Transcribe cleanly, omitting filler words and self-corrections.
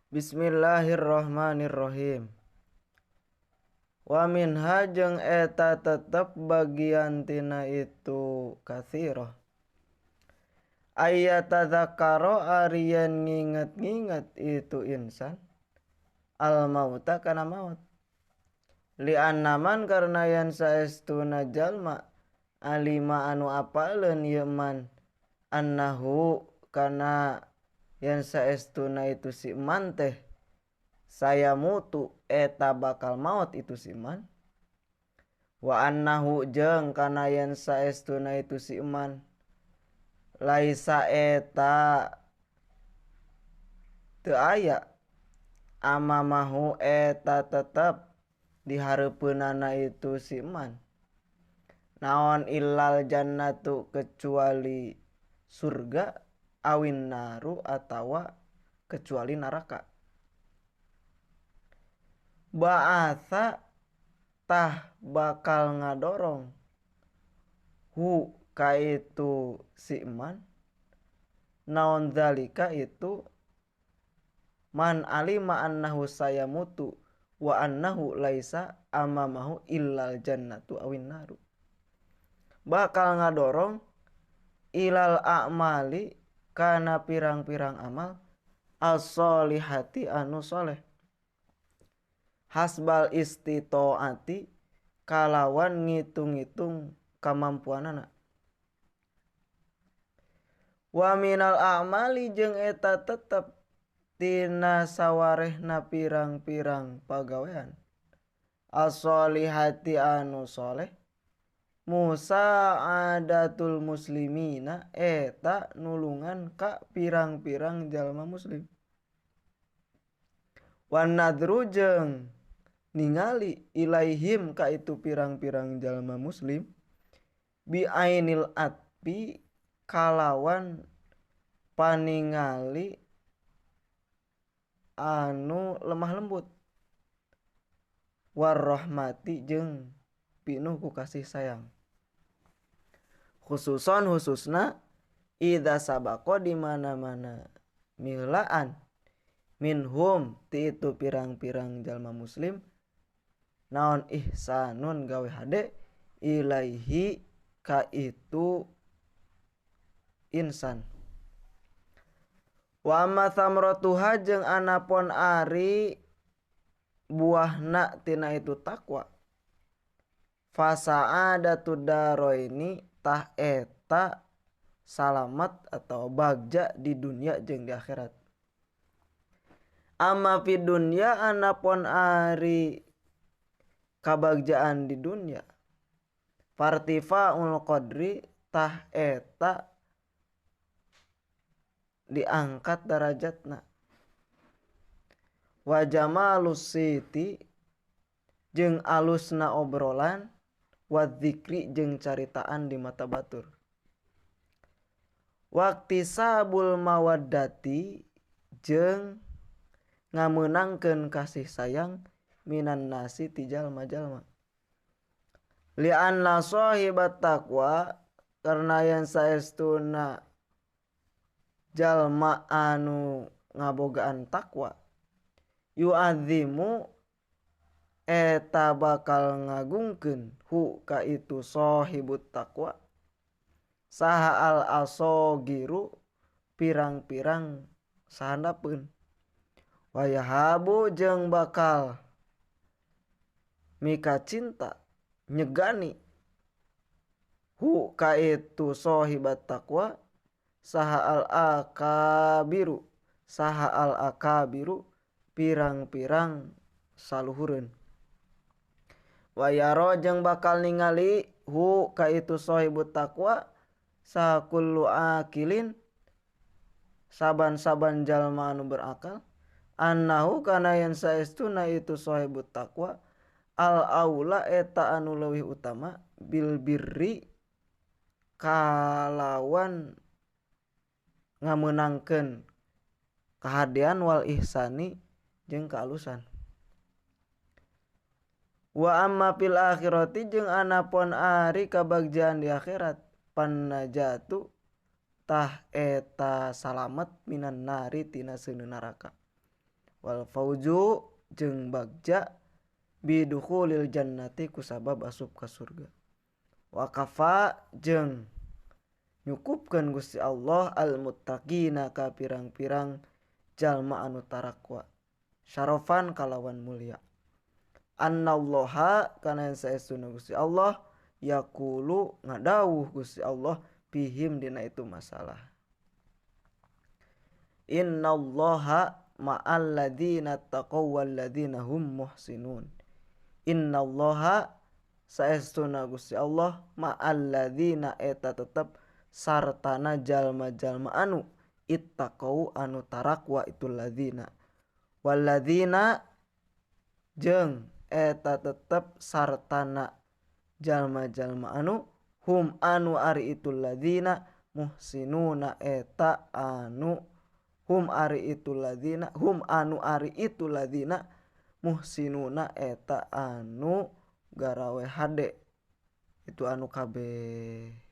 Bismillahirrahmanirrahim. Wa minha jeung eta tetep bagian tina itu katsirah. Ayatadzakaro ari yen nginget-nginget itu insan al mauta kana maut. Li annaman karena yen saestuna jalma alima anu apaleun ieu man annahu kana yen saestuna itu si man teh saya mutu eta bakal maut itu si man. Wa annahu jeung kana yen saestuna itu si man laisa eta teu aya amamahu eta tetep dihareupeunana itu si man naon illal jannatu kecuali surga awin naru atawa kecuali neraka. Ba'atha tah bakal ngadorong hu ka itu si man naon zalika itu man alima annahu sayamutu wa annahu laisa amamahu illal jannatu awin naru. Bakal ngadorong ilal a'mali kana pirang-pirang amal as-solihati anu soleh hasbal istitoati kalawan ngitung-ngitung kamampuanana. Wa minal a'mali jeung eta tetep tina sawarehna pirang-pirang pagawean as-solihati anu soleh musa'adatul muslimina eta nulungan ka pirang-pirang jalma muslim. Wan nadru jeung ningali ilaihim ka itu pirang-pirang jalma muslim bi ainil atbi kalawan paningali anu lemah lembut warahmati jeung pinuh ku kasih sayang. Khususon khususna idza sabaqo di mana-mana milaan minhum ti itu pirang-pirang jalma muslim naon ihsanun gawe hade ilaihi ka itu insan. Wa amma thamratuha jeung anapon ari buahna tina itu takwa fasa'adatud daroini tah eta salamat atau bagja di dunia jeung di akhirat. Amma fi dunya anapon ari kabagjaan di dunia fartifaul qadri tah eta diangkat darajatna. Wa jamalus siti jeung alusna obrolan wa dzikri jeung caritaan di mata batur. Waktisabul mawaddati jeung ngameunangkeun kasih sayang minan nasi ti jalma-jalma. Li anna sahibat taqwa karena yen saestuna jalma anu ngabogaan takwa yu'adzimu eta bakal ngagungkeun hu ka itu sahibut taqwa saha al asogiru pirang-pirang sahandapeun wayahabu jeung bakal mika cinta nyegani hu ka itu sahibat taqwa saha al akabiru pirang-pirang saluhureun. Wayaro jeung bakal ningali hu ka itu sahibut taqwa sakullu akilin saban-saban jalma anu berakal annahu kana yen saestuna itu sahibut taqwa al aula eta anu leuwih utama bil birri kalawan ngameunangkeun kahadean wal ihsani jeung kaalusan. Wa amma fil akhirati jeung anapon ari kabagjaan di akhirat pannajatu tah eta salamet minan nari tina seuneu neraka. Wal fauzu jeung bagja bidukhulil jannati kusabab asup ka surga. Wa kafa jeung nyukupkeun Gusti Allah al muttaqina ka pirang-pirang jalma anu tarakwa syarafan kalawan mulia. Annallaha kana saestuna Gusti Allah yaqulu ngadawuh Gusti Allah fihim dina itu masalah. Innallaha ma'al ladzina taqaw wal ladzina hum muhsinun. Innallaha saestuna Gusti Allah ma'al ladzina eta tetep sartana jalma-jalma anu ittaqau anu tarakwa itu ladzina. Wal ladzina jeung eta tetep sartana jalma-jalma anu hum anu ari itu ladzina muhsinuna eta anu hum ari itu ladzina hum anu ari itu ladzina muhsinuna eta anu garawe hade itu anu kabeh.